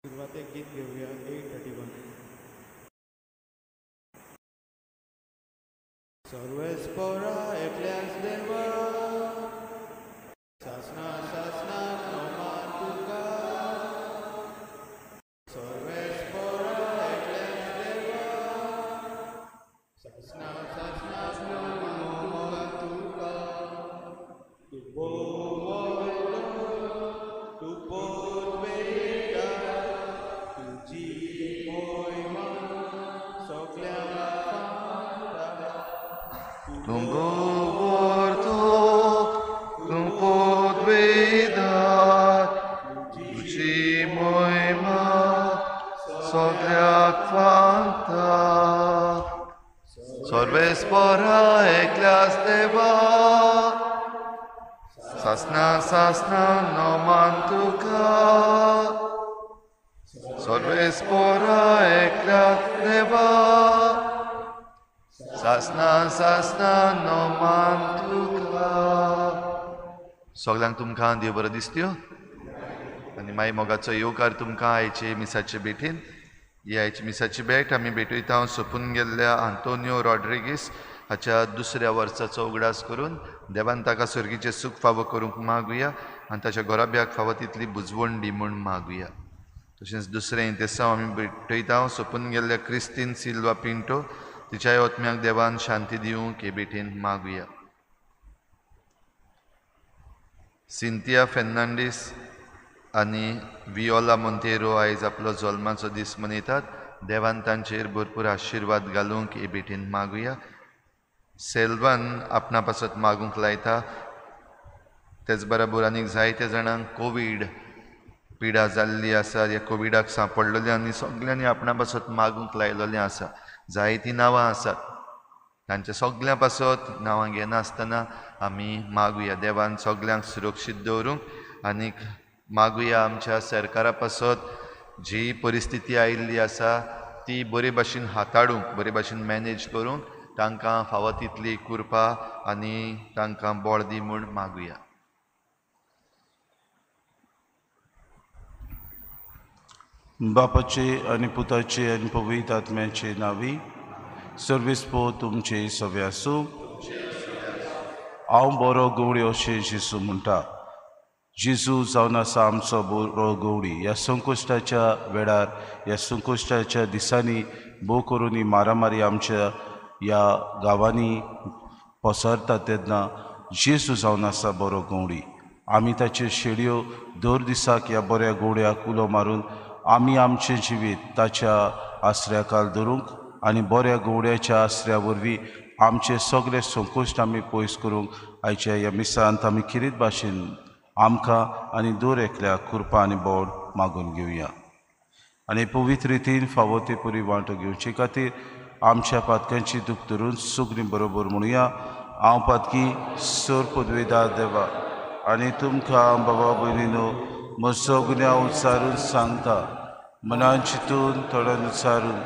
सुरवातेक गीत घेवया 831. सर्वेस्पोरा एकल्यास देवा, सासना सासनाक नोमान तुका. सर्वेस्पोरा एकल्यास देवा, सासना सासनाक नोमान तुका. तूं भोव व्हडलो, तूं पदवेता, तुजी मोहिमा सगळ्यांक फावता. तूं गोवरतो, तूं पदवेदार, तुजी मोहिमा सगळ्याक फावता. सर्वेस्पोरा एकल्यास देवा, सासना सासना नोमान तुका. सर्वेस्पोरा एकल्यास देवा, सासना सासना नोमान तुका. सगळ्यांक तुमकां देव बरो दिसत्यो आनी मागीर मोगाचो येवकार तुमकां आयचे मिसाचे भेटीन. ही आयची मिसाची भेट आमी भेटयता सोंपून गेल्ल्या आंतोनियो रॉड्रिगीस हाच्या दुसऱ्या वर्साचो उगडास करून देवान ताका सर्गीचें सूख फावो करूंक मागुया आनी ताच्या घराब्याक फावो तितली बुजवण दी म्हूण मागुया. तशेंच दुसरें इंतेसांव आमी भेटयता सोंपून गेल्ल्या क्रिस्तीन सिल्वा पिंटो तिच्याय आत्म्याक देवान शांती दिवंक हे भेटीन मागुया. सिंतिया फेर्नांडीस आनी वियोला मोंतेरो आयज आपलो जल्माचो दीस मनयतात. देवान तांचेर भरपूर आशिर्वाद घालूंक हे भेटीन मागुया. सेल्वान आपणा पासत मागूंक लायता. तेच बराबर आनीक जायते जाणांक कोवीड पिडा जाल्ली आसा, ह्या कोविडाक सांपडलेले आनी सगल्यांनी आपणा पासत मागूंक लायलेलें आसा. जायतीं नांवां आसात, तांच्या सगल्यां पासत नांवां घेनासतना आमी मागुया देवान सगल्यांक सुरक्षीत दवरूंक. आनीक मागुया आमच्या सरकारा पासत जी परिस्थिती आयिल्ली आसा ती बरे भाशेन हाताळूंक, बरे भाशेन मॅनेज करूंक तांकां फावो तितली कृपा आनी तांकां बळ दी म्हूण मागुया. बापाचे आनी पुताचे आनी पवित्र आत्म्याचे नांवी सर्वेस्पोर तुमचे सवे आसूं. हांव बरो गवळी अशें जेजू म्हणटा. जेजू जावन आसा आमचो बरो गवळी. ह्या संकश्टाच्या वेळार, ह्या संकश्टाच्या दिसांनी भोव करून ही मारामारी आमच्या ह्या गांवांनी पसरता तेन्ना जेजू जावन आसा बरो गवळी. आमी ताच्यो शेळयो दर दिसाक ह्या बऱ्या गवळ्याक उलो मारून आमी आमचें जिवीत ताच्या आसऱ्या खाल धरूंक आनी बऱ्या गवळ्याच्या आसऱ्या वरवीं आमचे सगळे संकश्ट आमी पयस करूंक आयच्या ह्या मिसांत आमी खेरीत भाशेन आमकां आनी दर एकल्याक कृपा आनी बोड मागून घेवया. आनी पवित्र रितीन फावो ते पुरी वांटो घेवचे खातीर आमच्या पातक्यांची दूख धरून सुगणी बरोबर म्हणुया. हांव पातकी सर पदवेदार देवा आनी तुमकां बाबा भयणीनो म्हजो गुन्यांव उच्चारून सांगता. मनान चिंतून थोड्यान उच्चारून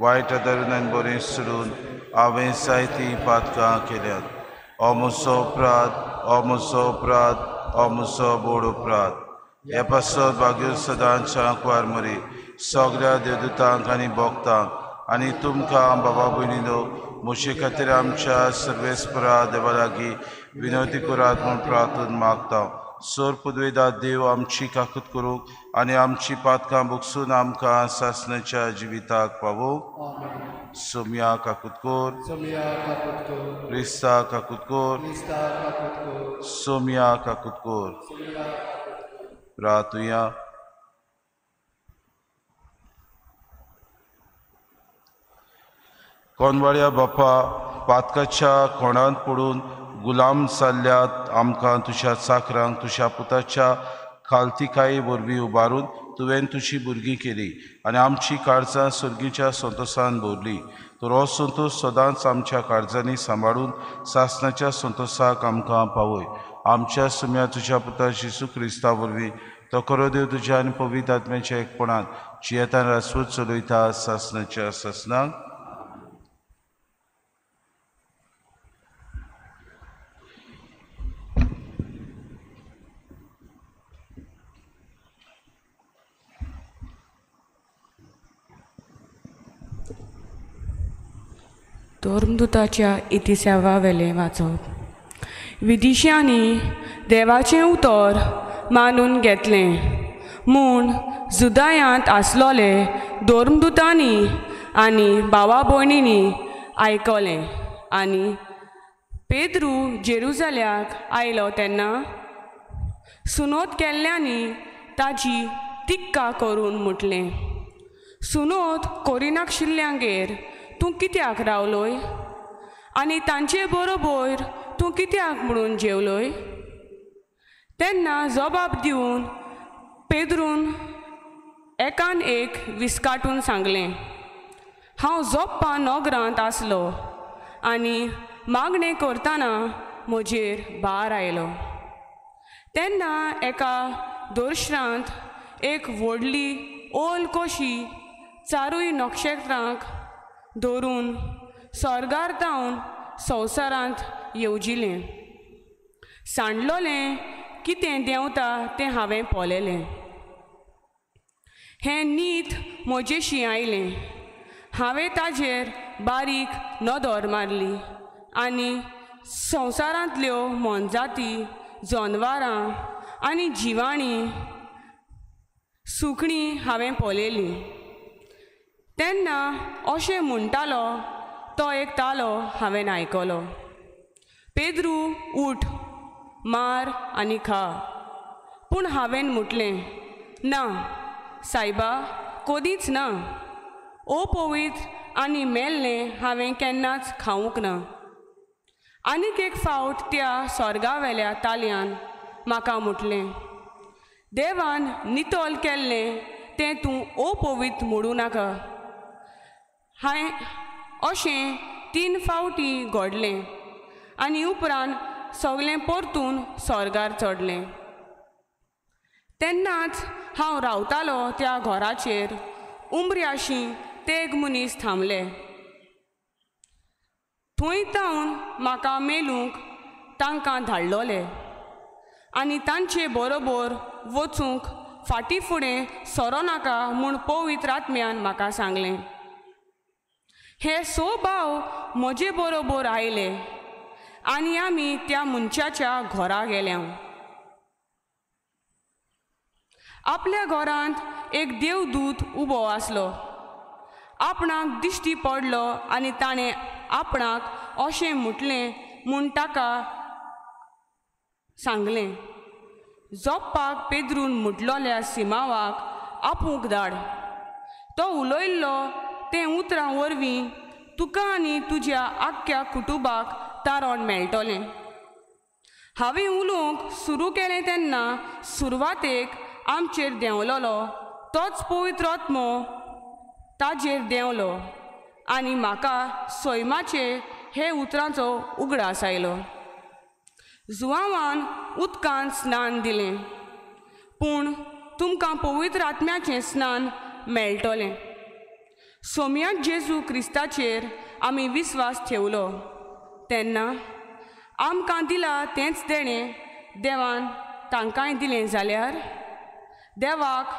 वायट आदारून आनी बरें सोडून हांवें जायतीं पातकां केल्यात. हो म्हजो अपराध, हो म्हजो अपराध, हो म्हजो बोड अपराध. हे पासत भाग्यो सदांच्या आंकवार मरी सगळ्या देवदूतांक आनी भक्तांक आनी तुमकां बाबा भयणीनो म्हजे खातीर आमच्या सर्वेस्परा देवा लागीं विनवती करात म्हूण प्रार्थना मागता. सर पदवेदार देव आमची काकूत करूंक आनी आमची पातकां भोगसून आमकां सासणाच्या जिविताक पावोवंक. सोम्या काकूत कर, क्रिस्ता काकूत कर, सोम्या काकूत कर. प्रार्थुया. कोनवाड्या बापा, पातकाच्या कोणांत पडून गुलाम जाल्ल्यात आमकां तुज्या चाकरांक तुज्या पुताच्या खालतिकाये वरवीं उबारून तुवें तुजी भुरगीं केली आनी आमची काळजां सर्गीच्या संतोसान भरली. तर हो संतोश सदांच आमच्या काळजांनी सांबाळून सासणाच्या संतोसाक आमकां पावय. आमच्या सुम्या तुज्या पुता जेजू क्रिस्ता वरवीं तो खरो देव तुज्या आनी पवित्र आत्म्याच्या एकपणान जियेतान रासवत चलयता सासणाच्या सासणाक. धर्मदुताच्या इतिसावा वेलें वाचप. विदिशांनी देवाचें उतर मानून घेतलें म्हूण जुदायांत आसलोले धर्मदुतांनी आनी भावा भयणींनी आयकलें आनी पेद्रू जेरुजाल्याक आयलो तेन्ना सुनोत केल्ल्यांनी ताजी टिक्का करून म्हटलें, सुनोत कोरिनाशिल्ल्यांगेर तूं कित्याक रावलोय आनी तांचे बरोबर तूं कित्याक म्हणून जेवलोय? तेन्ना जबाब दिवन पेद्रून एकान एक विस्काटून सांगलें, हांव जोप्पा नगरांत आसलो आनी मागणें करतना म्हजेर भार आयलो. तेन्ना एका दोर्शरांत एक व्हडली ओल कशी चारूय नक्षत्रांक धरून स्वर्गार जावन संवसारांत येवजिलें. सांडलोलें कितें देंवता तें हांवें पळयलें. हें नीत म्हजेशी आयलें. हांवें ताजेर बारीक नदर मारली आनी संवसारांतल्यो मोनजाती, जनवरां आनी जिवाणीं, सुकणीं हांवें पळयलीं. तेन्ना अशें म्हणटालो तो एक तालो हांवें आयकलो, पेद्रू उठ, मार आनी खा. पूण हांवें म्हटलें, ना सायबा, कदींच ना. अपवित्र आनी मेल्लें हांवें केन्नाच खावंक ना. आनीक एक फावट त्या स्वर्गावेल्या तालयान म्हाका म्हटलें, देवान नितळ केल्लें तें तूं अपवित्र म्हणूं नाका. हांवें अशें 3 फावटी घडलें आनी उपरांत सगळें परतून स्वर्गार चडलें. तेन्नाच हांव रावतालो त्या घराचेर उमऱ्याशी तेग मनीस थांबले. थंय तावन म्हाका मेलूंक तांकां धाडलोले आनी तांचे बरोबर वचूंक फाटीं फुडें सरो नाका म्हूण पवित्र आत्म्यान म्हाका सांगलें. हे 6 भाव म्हजे बरोबर आयले आनी आमी त्या मनशाच्या घरा गेल्या. आपल्या घरांत एक देवदूत उबो आसलो. आपणाक दिश्टी पडलो आनी ताणें आपणाक अशें म्हटलें म्हूण ताका सांगलें, जोप्पाक पेद्रून म्हटलोल्या सिमावाक आपूंक धाड. तो उलयल्लो तें उतरां वरवीं तुका आनी तुज्या आख्ख्या कुटुंबाक तारण मेळटलें. हांवें उलोवंक सुरू केलें तेन्ना सुरवातेक आमचेर देंवलोलो तोच पवित्र आत्मो ताजेर देंवलो आनी म्हाका सैमाचे हे उतरांचो उगडास आयलो. जुवावान उदकान स्नान दिलें, पूण तुमकां पवित्र आत्म्याचें स्नान मेळटलें. सोम्यात जेजू क्रिस्ताचेर आमी विस्वास ठेवलो तेन्ना आमकां दिला तेंच देणें देवान तांकांय दिलें जाल्यार देवाक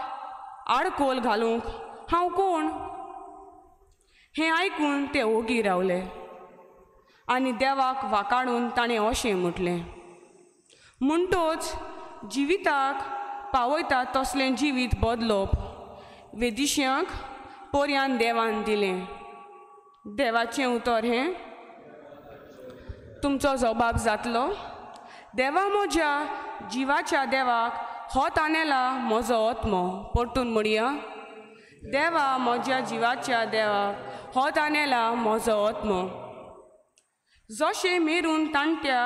आडकोल घालूंक हांव कोण? हें आयकून ते ओगी रावले आनी देवाक वाकाडून ताणें अशें म्हटलें, म्हणटोच जिविताक पावयता तसलें जिवीत बदलप वेदिश्यांक पर्यान देवान दिलें. देवाचें उतर हें. तुमचो जबाब जातलो, देवा म्हज्या जिवाच्या देवाक हो तानेला म्हजो आत्मो. परतून म्हणया, देवा म्हज्या जिवाच्या देवाक हो तानेला म्हजो आत्मो. जशें मेरून ताणट्या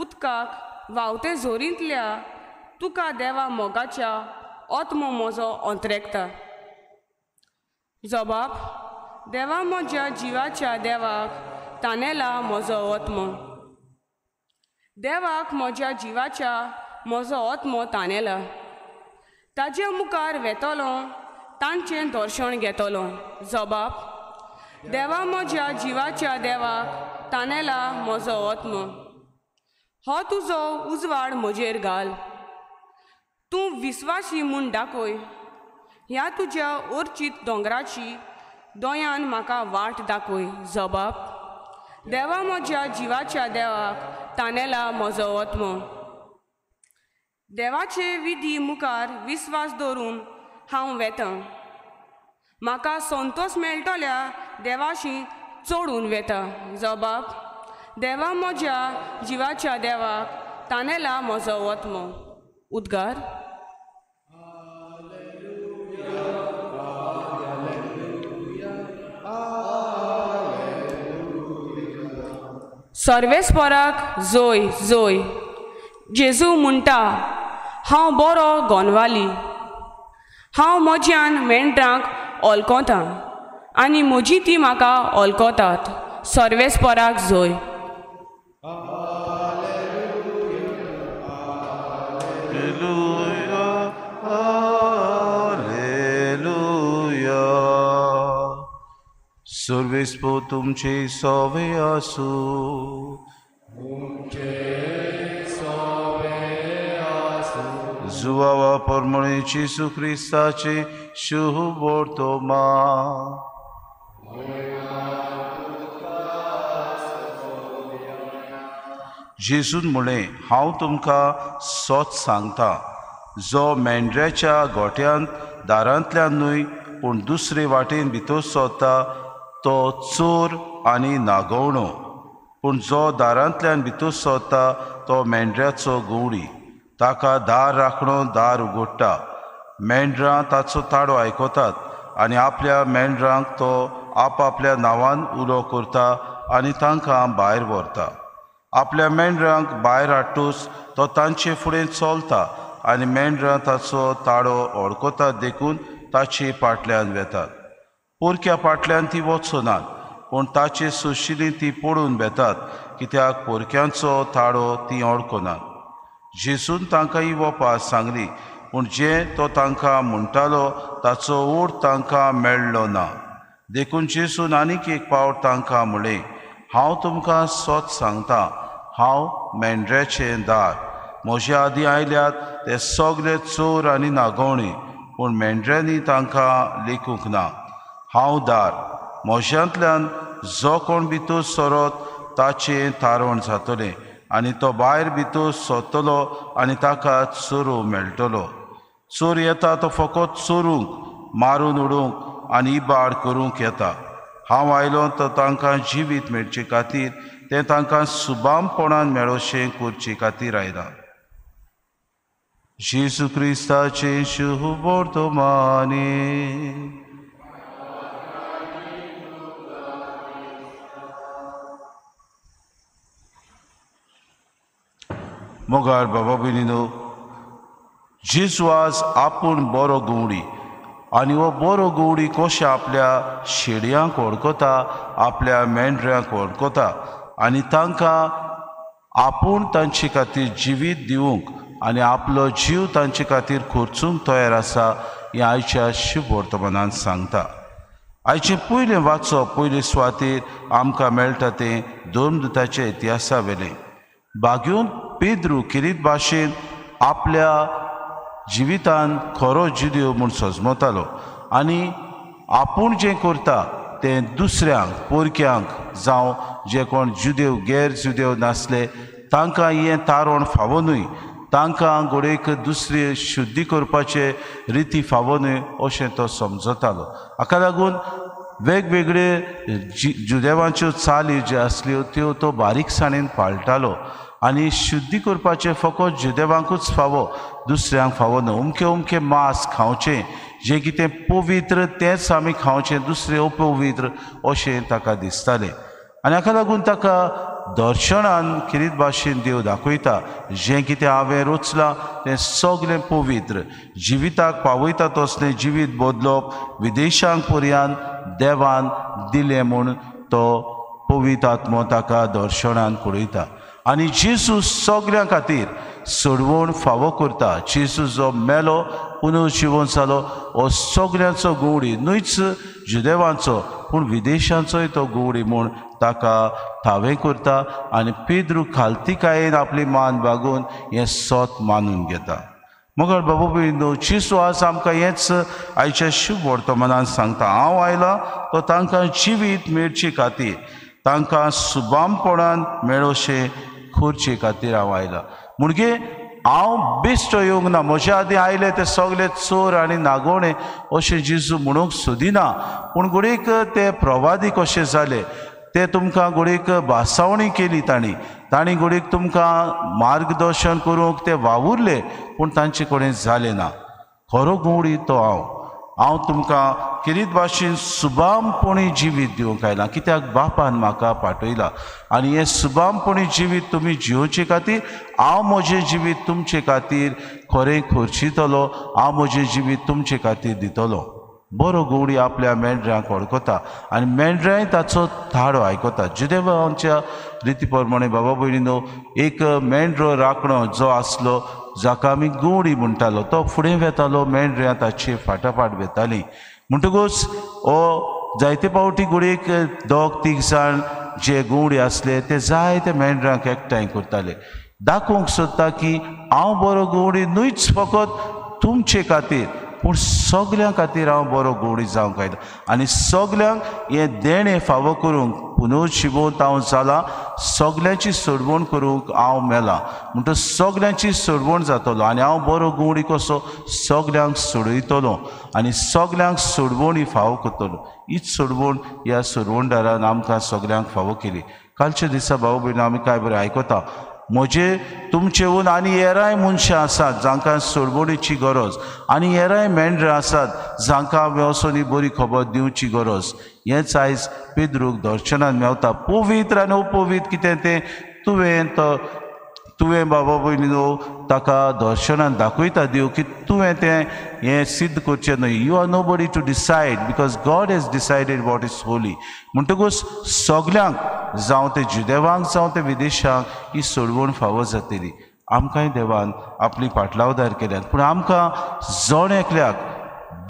उदकाक व्हांवते झोरींतल्या तुका देवा मोगाच्या आत्मो म्हजो अंतरेकता. जबाब, देवा म्हज्या जिवाच्या देवाक तानेला म्हजो आत्मो. देवाक म्हज्या जिवाच्या म्हजो आत्मो तानेला. ताजे मुखार वेतलो, तांचें दर्शन घेतलो. जबाब, देवा म्हज्या जिवाच्या देवाक तानेला म्हजो आत्मो. हो तुजो उजवाड म्हजेर घाल, तूं विस्वासी म्हूण दाखय. ह्या तुज्या अर्चीत दोंगराची दोयान म्हाका वाट दाखय. जबाब, देवा म्हज्या जिवाच्या देवाक तानेला म्हजो आत्मो. देवाचे विधी मुखार विस्वास दवरून हांव वेतां. म्हाका संतोश मेळटल्या देवाशी चोडून वेता. जबाब देवा म्हज्या जिवाच्या देवाक तानेला म्हजो आत्मो. उद्गार. सर्वेस्पराक जोय जोय. जेजू म्हणटा, हांव बरो गोनवाली. हांव म्हज्यान मेंढरांक ओलकोतां आनी म्हजी ती म्हाका ओलकोतात. सर्वेस्पराक जोय. सर्वेस्पर तुमचे सवे आसूं. जुवावा परमणे जेजू क्रिस्ताचे शुभ वर्तमान. जेजून म्हळें, हांव तुमकां सत सांगता, जो मेंढऱ्याच्या गोठ्यांत दारांतल्यान न्हय पूण दुसरे वाटेन भितर सरता तो चोर आनी नागवणो. पूण जो दारांतल्यान भितर सरता तो मेंढऱ्याचो गवळी. ताका दार राखणो दार उगडटा. मेंढरां ताचो ताळो आयकतात आनी आपल्या मेंढरांक तो आपआपल्या नांवान उलो करता आनी तांकां भायर व्हरता. आपल्या मेंढरांक भायर हाडटूच तो तांचे फुडें चलता आनी मेंढरां ताचो ताळो वळखतात देखून ताचे फाटल्यान वेतात. पोरक्या फाटल्यान ती वचनात पूण ताचे सोशिली ती पडून वेतात, कित्याक पोरक्यांचो ताळो ती वळखनात. जेजून तांकां ही वपा सांगली, पूण जें तो तांकां म्हणटालो ताचो ओड तांकां मेळ्ळो ना. देखून जेजून आनीक एक पावट तांकां म्हळें, हांव तुमकां सत सांगता, हांव मेंढऱ्याचें दार. म्हजे आदीं आयल्यात ते सगळे चोर आनी नागवणे, पूण मेंढऱ्यांनी तांकां लेखूंक ना. हांव दार. म्हज्यांतल्यान जो कोण भितर सरत ताचें तारण जातलें आनी तो भायर भितर सरतलो आनी ताका चोरूं मेळटलो. चोर येता तो फकत चोरूंक, मारून उडोवंक आनी इबाड करूंक येता. हांव आयलो तो तांकां जिवीत मेळचे खातीर, तें तांकां सुबामपणान मेळोशें करचे खातीर आयला. जेजू क्रिस्ताचें शुभ वर्तमाने. मोगाळ बाबा भयणीनो, जेजू आज आपूण बरो गवळी आनी हो बरो गवळी कशें आपल्या शेडयांक वळखता, आपल्या मेंढऱ्यांक वळखता आनी तांकां आपूण तांचे खातीर जिवीत दिवंक आनी आपलो जीव तांचे खातीर खर्चूंक तयार आसा हें आयच्या शुभ वर्तमानान सांगता. आयचें पयलें वाचप पयले सुवातेर आमकां मेळटा तें धर्मदूताच्या इतिहासा वेलें. बागेवन पेद्रू खेरीत भाशेन आपल्या जिवितान खरो जुदेव म्हूण सजमतालो आनी आपूण जें करता तें दुसऱ्यांक, पोरक्यांक जावं जे कोण जुदेव गैर जुदेव नासले तांकां हें तारण फावो न्हय, तांकां घडयेक दुसरी शुद्धी करपाचे रिती फावो न्हय अशें तो समजतालो. हाका लागून वेगवेगळे जुदेवांच्यो चाली ज्यो आसल्यो त्यो तो बारीकसाणेन पाळटालो आनी शुद्धी करपाचें फकत जुदेवांकूच फावो, दुसऱ्यांक फावो न्हय. अमकें अमकें मांस खावचें, जें कितें पवित्र तेंच आमी खावचें, दुसरें अपवित्र अशें ताका दिसतालें. आनी हाका लागून ताका दर्शनान खेरीत भाशेन देव दाखयता, जें कितें हांवें रचलां तें सगळें पवित्र, जिविताक पावयता तसलें जिवीत बदलप विदेशांक पर्यान देवान दिलें म्हूण तो पवित्र आत्मो ताका दर्शनान कळयता. आनी जेजू सगळ्यां खातीर सोडवण फावो करता. जेजू जो मेलो पुनर्जिवन जालो हो सगळ्यांचो गवळी, न्हयच जुदेवांचो पूण विदेशांचोय तो गवळी म्हूण ताका थावें करता आनी पेद्रू खालतीकायेन आपली मान बागोवन हें सत मानून घेता. मगर बाबू भयणीनो, जेजू आज आमकां हेंच आयच्या शुभ वर्तमानान सांगता, हांव आयलां तो तांकां जिवीत मेळचे खातीर, तांकां सुबामपणान मेळोशें करचे खातीर हांव आयलां. म्हणगे हांव बेश्टो येवंक ना, म्हज्या आदीं आयले ते सगळे चोर आनी नागोवणे अशें जेजू म्हणूंक सोदिना. पूण घडयेक ते प्रवादी कशे जाले, ते तुमकां घडयेक भासावणी केली, तांणी तांणी घडयेक तुमकां मार्गदर्शन करूंक ते वावुरले, पूण तांचे कडेन जालें ना. खरो गवळी तो हांव. हांव तुमकां खेरीत भाशेन सुबामपणी जिवीत दिवंक आयलां, कित्याक बापान म्हाका पाठयला. आनी हें सुबामपणी जिवीत तुमी जियोवचे खातीर हांव म्हजें जिवीत तुमचे खातीर खरें खर्चितलो, हांव म्हजें जिवीत तुमचे खातीर दितलो. बरो गवळी आपल्या मेंढऱ्यांक वळखता आनी मेंढऱ्यांय ताचो ताळो आयकता. जुदेवांच्या रिती प्रमाणे बाबा भयणीनो, एक मेंढरो राखणो जो आसलो, जाका आमी गवळी म्हणटालो, तो फुडें वेतालो, मेंढऱ्यां ताचे फाटाफाट वेतालीं. म्हणटकूच हो जायते फावटी घडयेक दोग तीग जाण जे गवळी आसले ते जायते मेंढऱ्यांक एकठांय करताले. दाखोवंक सोदता की हांव बरो गवळी न्हूच फकत तुमचे खातीर, पूण सगल्यां खातीर हांव बरो गवळी जावंक आयला आनी सगल्यांक हें देणें फावो करूंक पुनर्जिवंत हांव जालां, सगल्यांची सोडवण करूंक हांव मेलां. म्हणटकच सगल्यांची सोडवण जातलो आनी हांव बरो गवळी कसो सगल्यांक सोडयतलो आनी सगल्यांक सोडवणी फावो करतलो. हीच सोडवण ह्या सोडवणदारान आमकां सगल्यांक फावो केली. कालच्या दिसा भाव भयणां आमी कांय बरें आयकता, म्हजे तुमचेहून आनी हेराय मनशां आसात जांकां सोडवणीची गरज, आनी हेराय मेंढरां आसात जांकां वचून ही बरी खबर दिवची गरज. हेंच आयज पेद्रूक दर्शनान मेवता. पवित्र आनी अपवित्र कितें तें तुवें तो तुवें बाबा भयणीनो ताका दर्शनान दाखयता देव की तुवें तें हें सिद्ध करचें न्हय. You are nobody to decide because God has decided what is holy. म्हणटकूच सगल्यांक, जावं ते जुदेवांक जावं ते विदेशांक, ही सोडवण फावो जातली. आमकांय देवान आपली पाटलावदार केल्यात, पूण आमकां जण एकल्याक,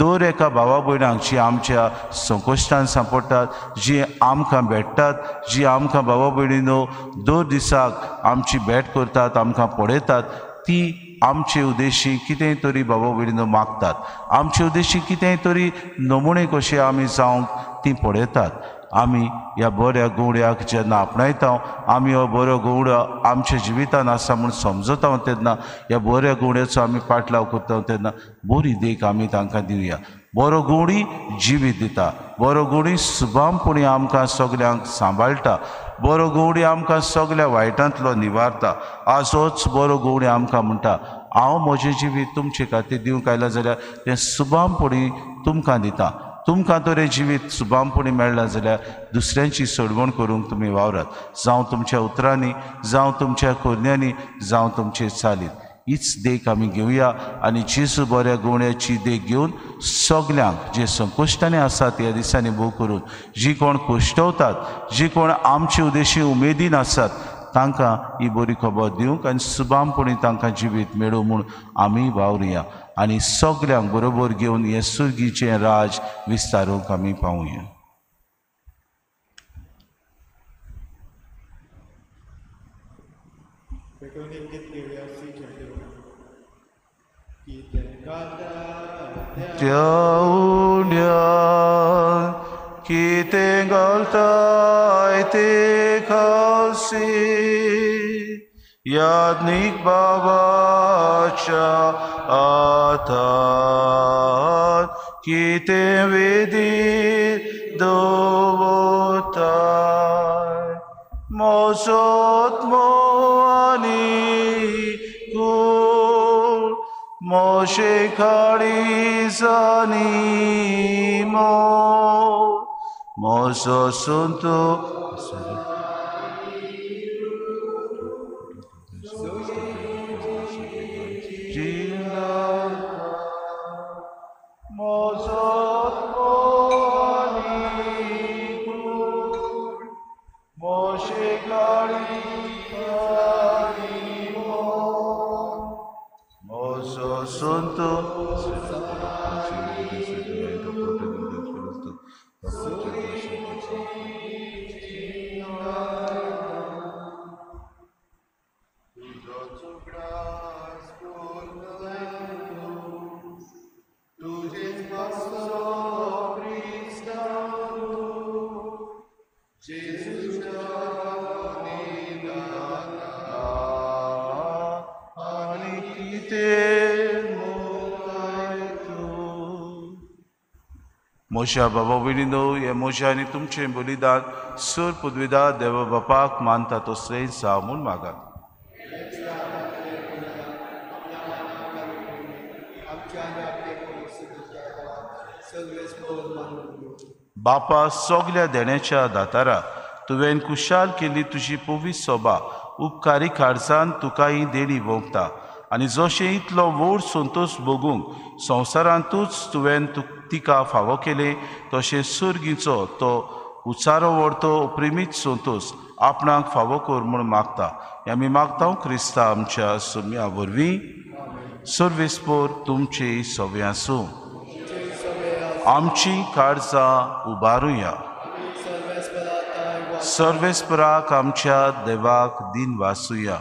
दर एका भावा भयणांक जी आमच्या संकश्टान सांपडटात, जी आमकां भेटतात, जी आमकां भावा भयणीनो दर दिसाक आमची भेट करतात, आमकां पळयतात, ती आमचे उद्देशी कितेंय तरी बाबा भयणीनो मागतात, आमचे उद्देशी कितेंय तरी नमुणे कशे आमी जावंक ती पळयतात. आमी ह्या बऱ्या गवळ्याक जेन्ना आपणायता, आमी हो बरो गवळो आमच्या जिवितान आसा म्हूण समजता तेन्ना, ह्या बऱ्या गवळ्याचो आमी पाटलाव करता तेन्ना बरी देख आमी तांकां दिवया. बरो गवळी जिवीत दिता, बरो गवळी सुबामपणी आमकां सगल्यांक सांबाळटा, बरो गवळी आमकां सगल्या वायटांतलो निवारता. आजोच बरो गवळी आमकां म्हणटा, हांव म्हजें जिवीत तुमचे खातीर दिवंक आयलां जाल्यार तें सुबामपणी तुमकां दिता. तुमकां तर हें जिवीत सुबामपणी मेळ्ळां जाल्यार दुसऱ्यांची सोडवण करूंक तुमी वावरात, जावं तुमच्या उतरांनी, जावं तुमच्या करण्यांनी, जावं तुमचे चालीत. हीच देख आमी घेवया आनी जेजू बऱ्या गवळ्याची देख घेवन सगल्यांक जे संकश्टांनी आसात ह्या दिसांनी भोव करून, जी कोण कश्टवतात, जी कोण आमचे उद्देशी उमेदीन आसात, तांकां ही बरी खबर दिवंक आनी सुबामपणी तांकां जिवीत मेळूं म्हूण आमी वावरुया आनी सगल्यांक बरोबर घेवन हें सुर्गीचें राज विस्तारूंक आमी पावुया. त्या उंड्यान कितें घालताय ते खावसी, याज्ञीक बाबाच्या हातान कितें वेदीर दवरताय. म्हजो आत्मो आनी कूड म्हजे काळीज आनी मोग, म्हजो संतो Jesus. आनी कितें मुखार तूं. म्हज्या बाबा भयणीनो, हे म्हजें आनी तुमचें बलिदान सूर पुदविदा देवा बापाक मानता तसलें जावं म्हूण मागात. बापा सगल्या देण्याच्या दातारा, तुवें कुशाल केल्ली तुजी पवित्र सोबा उपकारी काळजान तुका ही देणी वोंपता आनी जशें इतलो व्हड संतोश भोगूंक संवसारांतूच तुवें तिका फावो केलें तशें सुर्गीचो तो उचारो व्हरतो प्रेमीत संतोश आपणाक फावो कर म्हूण मागता. हें आमी मागता क्रिस्ता आमच्या सुम्या वरवीं. सर्वेस्पोर तुमची सवे आसूं. आमची काळजां उबारुया. सर्वेस्पराक आमच्या देवाक दिन वासुया.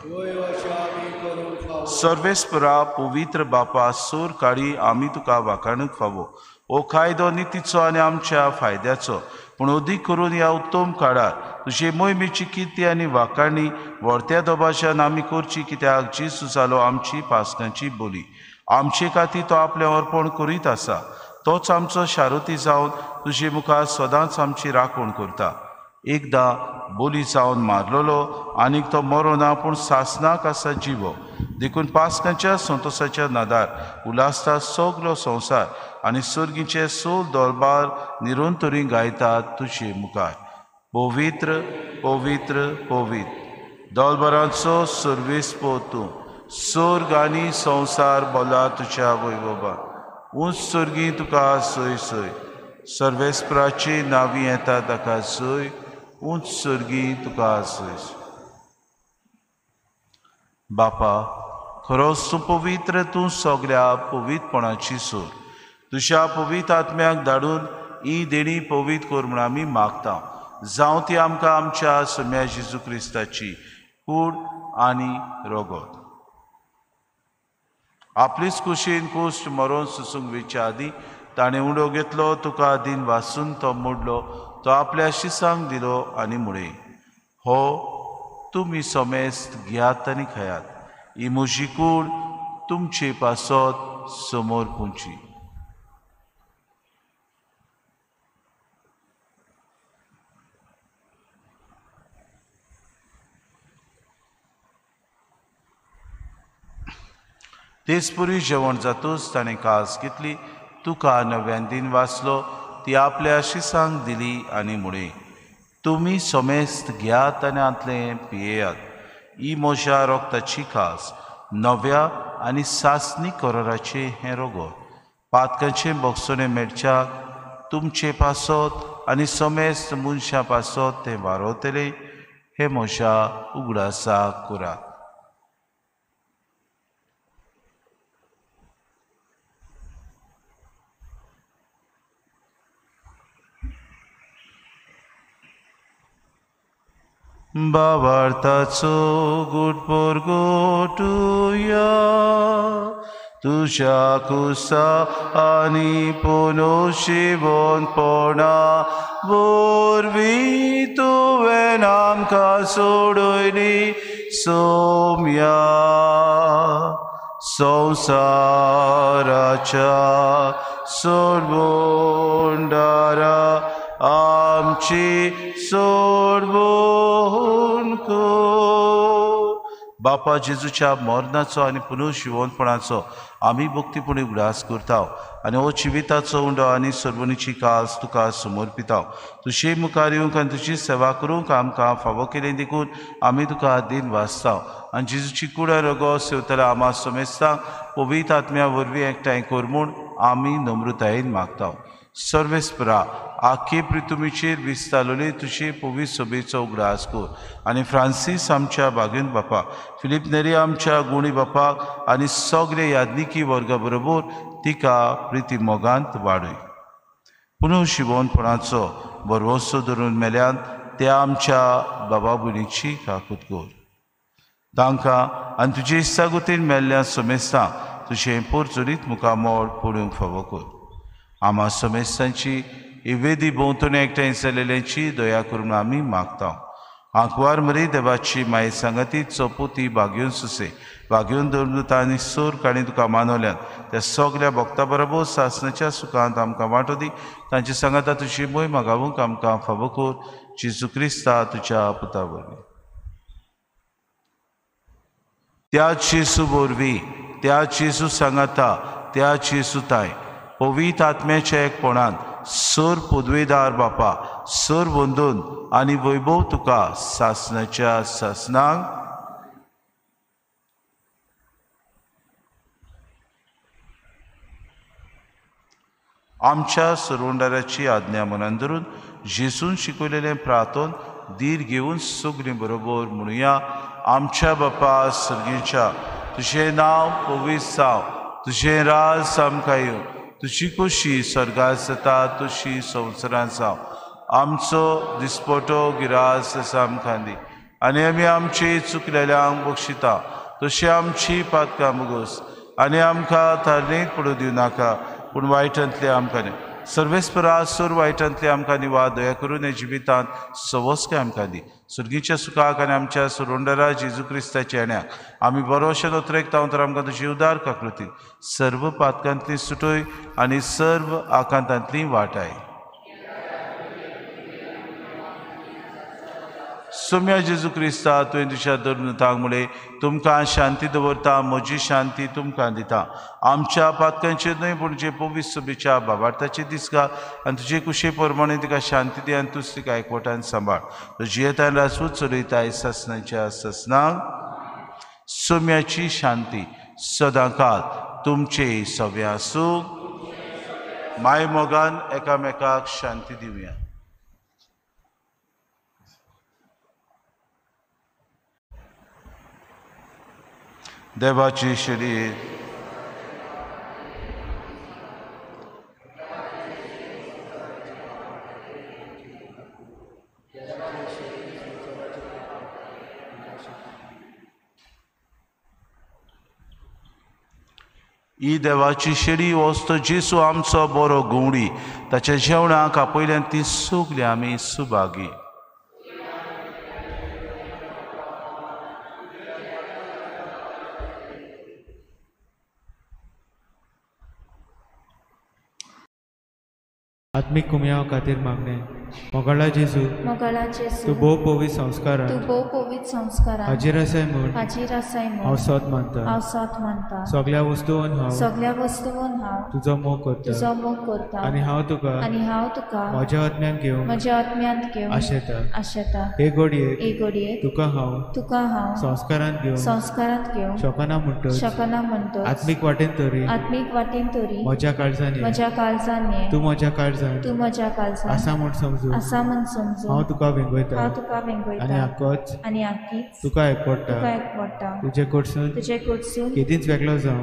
सर्वेस्परा पवित्र बापा, सूर काळी आमी तुका वाखाणूंक फावो. हो कायदो नितीचो आनी आमच्या फायद्याचो, पूण अदीक करून ह्या उत्तम काळार तुजे मोहिमेची किर्ती आनी वाखाणी व्हरत्या दबाज्यान आमी करची, कित्याक जेजू जालो आमची पासकांची बोली. आमचे खातीर तो आपलें अर्पण करीत आसा. तोच आमचो शारुती जावन तुजे मुखार सदांच आमची राखण करता. एकदां बोली जावन मारलेलो आनीक तो मरोना, पूण सासनाक आसा जिवो. देखून पासकांच्या संतोसाच्या नादार उल्हासता सगलो संवसार आनी सर्गीचे सोल दरबार निरंतरी गायतात तुजे मुखार. पवित्र पवित्र पवित्र दलबरांचो सर्वेस्पो तूं, सर्ग आनी संवसार बोला तुज्या वैभवान. उंच सर्गी तुका सोय सोय, सर्वेस्पराची नावी येता ताका सोय, उंच सर्गी तुका सोय. बापा, खरोच तूं पवित्र, तूं सगल्या पवित्रपणाची सोर. तुज्या पवित्र आत्म्याक धाडून ही देणी पवित्र कर म्हूण आमी मागता. जावं ती आमकां आमच्या सोम्या जेजू क्रिस्ताची कूड आनी रगत. आपलीच कुशीन कुश्ट मरोन सुसूंक वेच्या आदीं ताणें उडो घेतलो, तुका दिन वासून तो मोडलो, तो आपल्या शिसांक दिलो आनी म्हळें, हो तुमी समेस्त घेयात आनी खायात, ही म्हजी कूड तुमचे पासत समोर पुंची. तेचपुरी जेवण जातूच ताणें कास घेतली, तुका नव्यान दिन वाचलो, ती आपल्या शिसांक दिली आनी म्हळें, तुमी समेस्त घेयात आनी हांतलें पियेयात, ही म्हज्या रगताची कास, नव्या आनी सासणी कराराचें हें रगत. पातकांचें भोगसणें मेळच्याक तुमचे पासत आनी समेस्त मनशां पासत तें वारवतलें, हें म्हज्या उगडासाक करात. बाबार्थाचो गुटपोर गोटुया, तुज्या कुसा आनी पुनो शिवोनपणा वरवीं तुवें आमकां सोडयली सोम्या. संवसाराच्या सोडवणदारा आमची सोडवण कर. बापा, जेजूच्या मरणाचो आनी पुनर्जिवनपणाचो आमी भक्तीपणी उगडास करता आनी हो जिविताचो उंडो आनी सर्वणीची कास तुका समर्पिता. तुजे मुखार येवंक आनी तुजी सेवा करूंक आमकां फावो केलें देखून आमी तुका दिन वाचता आनी जेजूची कुडा रगो सेवतल्या आमा समेस्तांक पवित्र आत्म्या वरवीं एकठांय कर म्हूण आमी नम्रतायेन मागता. सर्वेस्परा, आखे प्रितुमीचेर विस्तारलेली तुजे पवित्र सभेचो उगडास कर आनी फ्रांसीस आमच्या बागेन बापा, फिलीप नेरी आमच्या गुणी बापाक आनी सगळे याज्ञिकी वर्गा बरोबर तिका प्रिती मोगांत वाडय. पुनः शिवोनपणाचो भरवंसो धरून मेल्यान त्या आमच्या बाबा भयणीची काकूत कर. तांकां आनी तुजे इत्सागुतीन मेल्ल्या समेस्तांक तुजें पोरचुरीत मुखामोळ पळोवंक फावो कर. आमा समेस्तांची ही वेदी भोंवतणी एकठांय जाल्ल्याची दया करून आमी मागता. आंकवार मरी देवाची माये सांगाती चोपुती भाग्योन सुसे भाग्योन दवरून आनी सोर काणी तुका मानवल्यात त्या सगल्या भक्ता बरोबर सासणाच्या सुखांत आमकां वांटो दी. तांचे सांगाता तुजी मोय मागावूंक आमकां फावो कर जेजू क्रिस्ता तुज्या पुता वरवीं. त्या जेजू वरवीं, त्या जेजू सांगाता, त्या जेजू ताय पवित्र आत्म्याच्या एकपणान सर पदवेदार बापा सर वंदून आनी वैभव तुका सासणाच्या सासणाक. आमच्या सरवंडाराची आज्ञा मनान धरून जेजून शिकयलेलें प्रार्थन धीर घेवन सगळीं बरोबर म्हणुया. आमच्या बापा सर्गीच्या, तुजें नांव पवित्र जावं, तुजें राज आमकां येवं, तुजी खोशी स्वर्गार जाता तशी संवसारांत जावं. आमचो दिसपटो गिरास आमकां दी आनी आमी आमची चुकलेल्यांक बक्षिता तशी आमची पातकां मुगोस आनी आमकां थारणेक पडूं दिवं नाका पूण वायटांतले आमकां न्ही. सर्वेस्परा सूर वायटांतले आमकां निवा दया करून ह्या जिवितांत सवस्काय आमकां दी. सुर्गीच्या सुखाक आनी आमच्या सुरोंडरा जेजू क्रिस्ताच्या येण्याक आमी बरोशे नोत्रेक तर आमकां तुजी उदार काकृती सर्व पातकांतली सुटय आनी सर्व आकांतांतली वाटाय. सोम्या जेजू क्रिस्ता तुवें तुज्या धर्मतांक मुळे तुमकां शांती दवरता, म्हजी शांती तुमकां दिता. आमच्या पातकांचेर न्हय पूण जे पवित्र सभेच्या बाबार्थाचे दीस घाल आनी तुजे कुशे प्रमाणे तिका शांती दी आनी तूच तिका एकवटान सांबाळ. जियेतान राजपूत चलयताय सासणाच्या सासणाक. सोम्याची शांती सदांकाल तुमचे सव्या आसूं. माय मोगान एकामेकाक शांती दिवया. देवाची शरीर ही देवाची शेडी वस्त जेसू आमचो बरो घुंवडी ताच्या जेवणाक आपयल्यान ती सगळी आमी सुभागी. आत्मीक कुमयाव खातीर मागणें. मोगाळा जेजू, तूं भोव पवित्र संस्कारान हाजीर आसाय म्हूण हांव सोद मानता. सगल्या वस्तून हांव तुजो मोग करता आनी हांव तुका म्हज्या आत्म्यान घेवन आशेता. हे घडयेक तुका हांव संस्कारांत घेवंक शकना म्हणटच आत्मीक वाटेन तरी म्हज्या काळजान ये, तूं म्हज्या काळजान आसा म्हूण समजू हांव तुका वेंगयता आनी आकीच तुका एकवटा. तुजे कडसून केदींच वेगळो जावं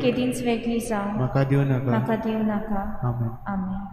म्हाका दिवं नाका. आमेन. आमेन.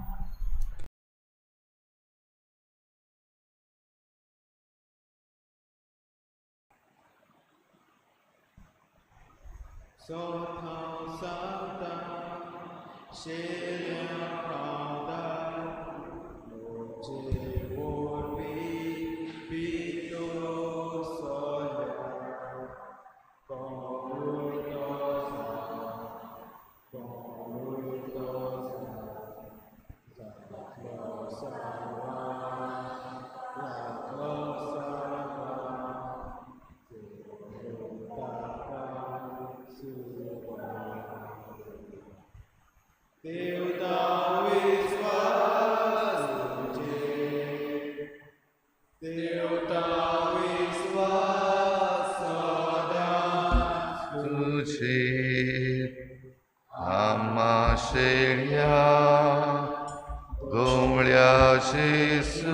Jesu,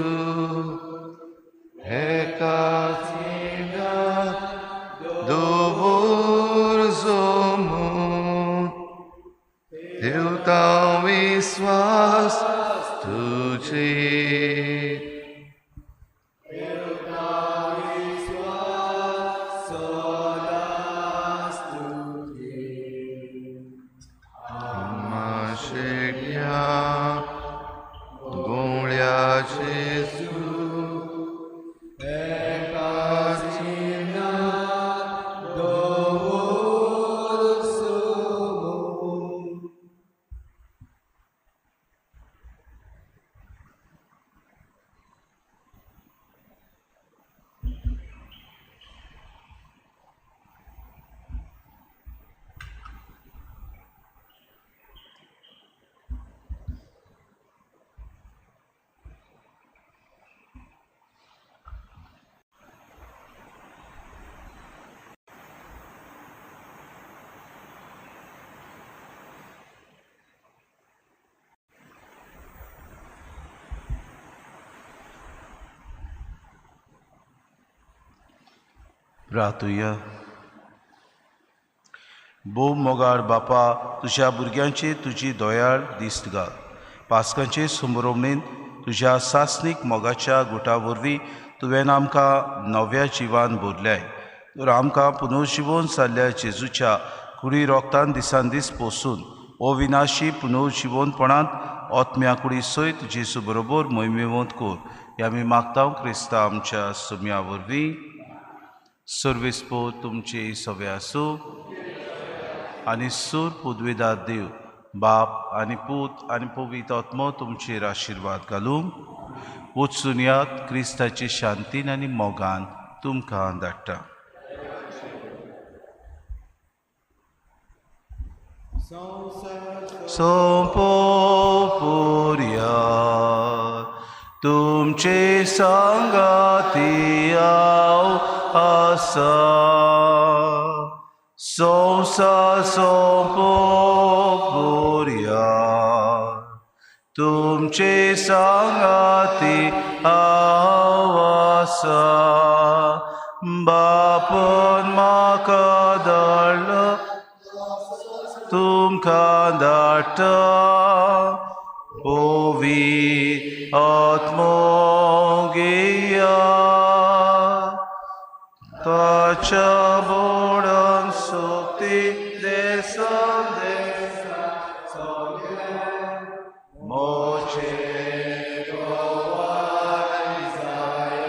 प्रार्थुया. भोव मोगाळ बापा, तुज्या भुरग्यांचे तुजी दयाळ दिस्त घाल. पास्कांचे सुमरोमणेन तुज्या सासणीक मोगाच्या गुटा वरवीं तुवें आमकां नव्या जिवान भरल्याय. तर आमकां पुनर्जिवोन जाल्ल्या जेजूच्या कुडी रोगतान दिसान दीस पोसून ओ विनाशी पुनर्जिवोनपणांत आत्म्या कुडी सयत जेजू बरोबर मोहिमेवंत कर. हे आमी मागता क्रिस्ता आमच्या सुम्या वरवीं. सर्वेस्पो तुमचे सवे आसूं आनी सूर पुदवेदार देव बाप आनी पूत आनी पवित्र आत्मो तुमचेर आशिर्वाद घालूं. वचून यात क्रिस्ताची शांतीन आनी मोगान तुमकां धाडटा. सोंपोपुर्या तुमचे सांगाती हांव आसा. संवसार सोंपोपुर्या तुमचे सांगाती हांव आसा. बापन म्हाका धाडलो तुमकां धाडटा पवित्र आत्मो घेया. ताच्या बोडान सोबती देसान देसा सगळें मोचे गवाय जाया.